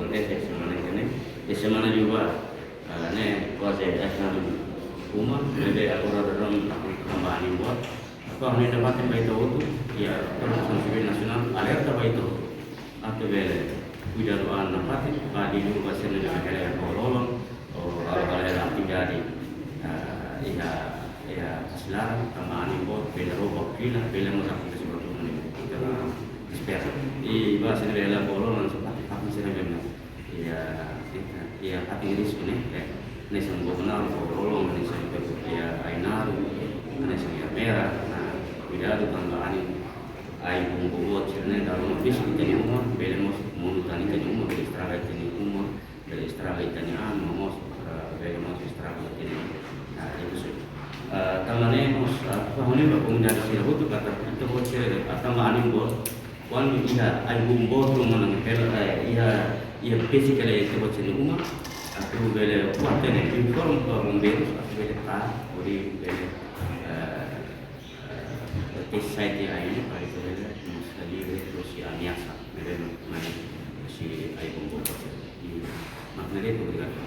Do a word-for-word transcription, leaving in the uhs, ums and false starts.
Ese semana ne'e, ese semana juga, eh, ne'e kuaze ai-han ruma, ne'ebé agora daudaun tamba anin boot. Atu hanoin nafatin ba ita hotu, iha Protesaun Sivíl Nasionál alerta ba ita hotu. Atu bele kuidadu an nafatin, ba liuliu ba sira ne'ebé hela iha loroloron, ou halo hela atividade, eh, iha, iha fase laran, tamba anin boot, bele ró baku fila, bele mós akontese buat ruma ne'ebé ita la espera. I ba sira ne'ebé hela iha loroloron, nafatin, fatin sira ne'ebé iha, iha, iha fatin risku ne'e, eh, hanesan Bobonaro, loroloron, hanesan iha Ainaro, hanesan iha Ermera, nah, kuidadu tamba anin, ai-hun boboot sira ne'e dala ruma fisik ita-nia uma, bele mós monu tan ita-nia uma, bele estraga ita-nia uma, bele estraga ita-nia an, no mós, eh, bele mós estraga ita-nia, ah, ita-nia. Eh, tanba ne'e mós, eh, atu hanoin ba komunidade sira hotu katak ita-boot sira, ah, tamba anin boot, kuandu iha ai-hun boot ruma ne'ebé hela, eh, iha, iha fisik hela iha ita-boot sira-nia uma, atu bele buat ne'e informa ba bombeirus, atu bele tara, hodi bele, eh, eh, tesi sai tiha ai ne'e, para ita bele mós livre husi ameasa ne'ebé mai husi ai-hun boot sira. I mak ne'e de'it, obrigadu.